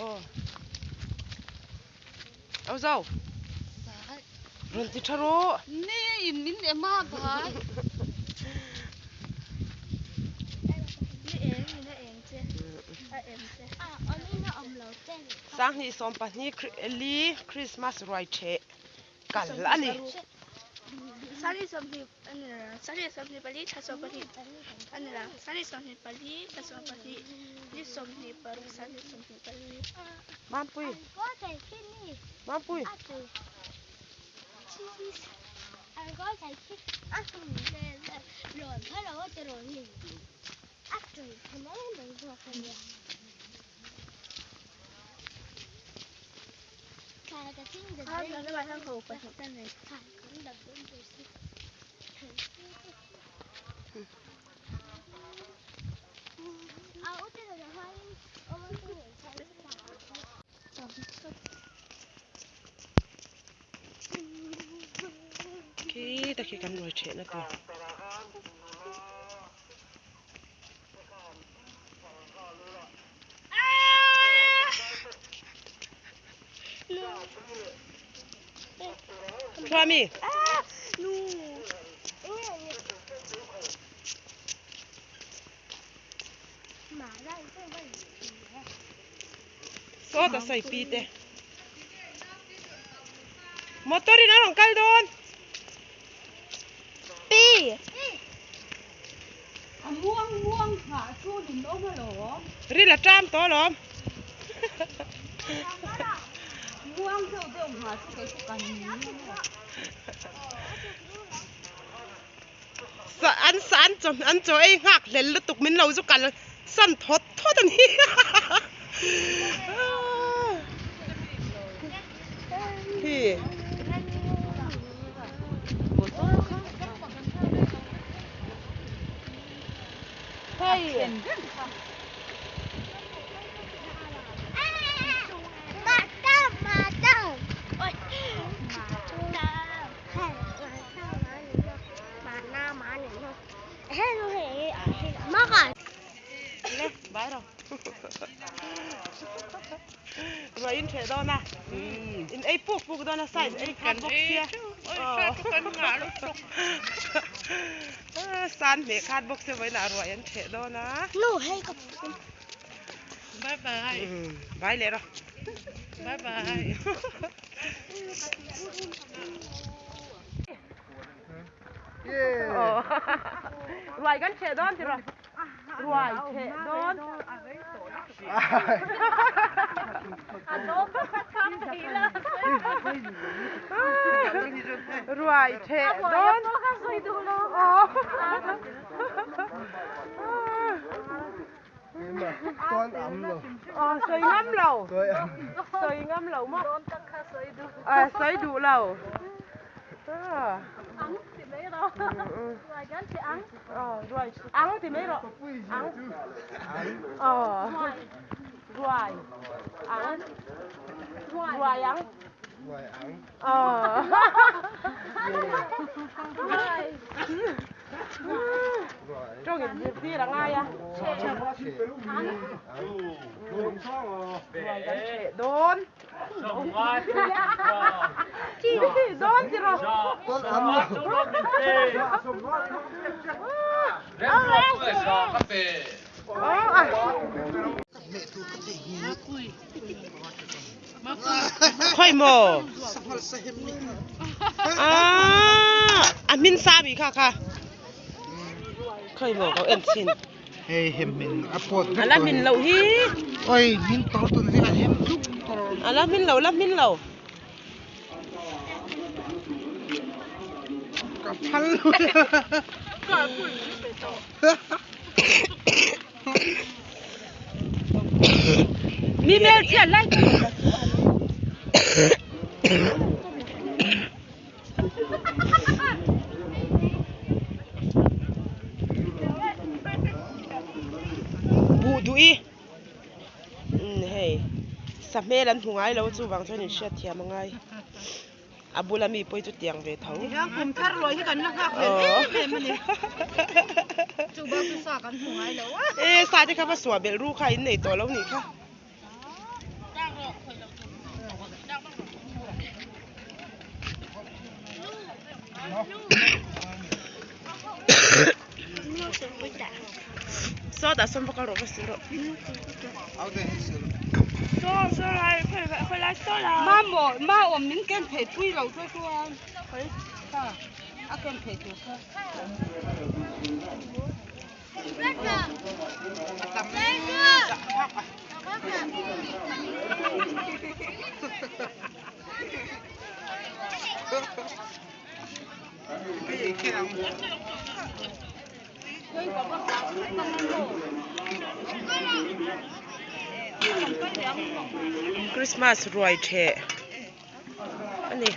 Aw. Au zo. Rawn ti tha rawh. Ni in min em a bhai. 2012 li Christmas ruai theh kal a ni. Mampui. Mampui. Khi ta khi kan ruai thehna tur. Thuami. Sawta sawi pi te. Motor in a rawn kal dawn. Pi. A muang muang nghah chu nin awm alawm. Ril a ṭam tawh alawm. Muang deuh deuh nghah chu kei chu kan ni a. Sa an sa an chaw an chaw ei nghak hlel lutuk min lo zu kal san thawt thawt a ni. Hi. Hei. Bye rồi. Rồi in theh dawn a. In ei puk puk dawn a size ei khat bawk sia. San hmeh khat bawk sia vawiinah ruai an theh dawn a. Bye bye. Bye leh rawh. Bye bye. Ruai kan theh dawn tiraw? Ruai theh dawn. Ruai theh dawn. Aw sawi ngam lo. Sawi ngam lo maw? Aw sawi duh lo. Ang ti mai rawh. Ruai kan che ang. Aw ruai ang ti mai rawh. Ang. Aw ruai ang. Ruai ang. Ruai ang. Aw. Tawng in zirtir a ngai a. Ruai kan theh dawn. Dawn ti rawh. Khawi maw? Ah, a hmin sa mi kha kha. Khawi maw kau en chin. Hei hem min a pawt vek. Ala hmin lo hi. Oi, min tor tun hi a hem tluk tor. Ala hmin lo, la hmin lo. Ka phal lo. Ka phul pe to. Mi mel chiat lai Buh duh i hei sa hmel an hmu ngai lo chuvang chuan in hriat thiam a ngai. A bula mi pawh hi chu tiang ve tho. Tihian kum thar ruai hi kan la nghak hlel em em a ni. Chu bak chu sa kan hmu ngai lo a. E sa te kha va suah belh ru kha in nei tawh lo nih kha. Tah sawn va kal rawh va sil rawh. Christmas ruai theh a ni.